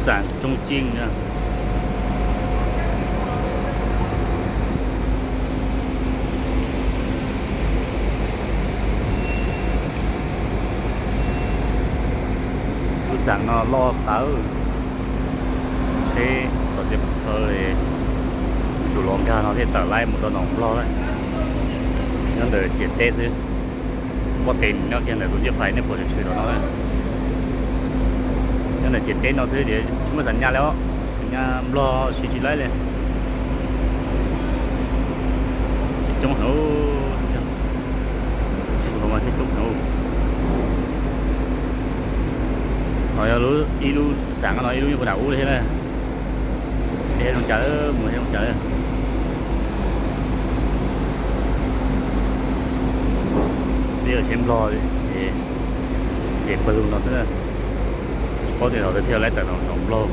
Xaam Tsooj Ciej. Lub xaam no loj tawv, tsheb txhua txhia chaw li, tsum los nkag no thiaj tawm laib mus rau nram Nplog lawm. Nyob ntawm ciam teb xwb, pob tes nyob kiag ntawm tus ncej fais nej pom tshwm tshwm tom no. Nyob ntawm ciam teb no xwb ces tsis muaj xam nyas li os, xam nyas Nplog siv tsis laib li. Coob heev, tsis tus no mas thiaj coob heev. Ho yog ib lub xaam no ib lub nyob puag nram ub li thiab na. Peb zoo cas, mus zoo cas. Peb yuav tsheb Nplog ces pawg lug no xwb, tsis paub tias thaum twg thiaj laib tawm nram Nplog.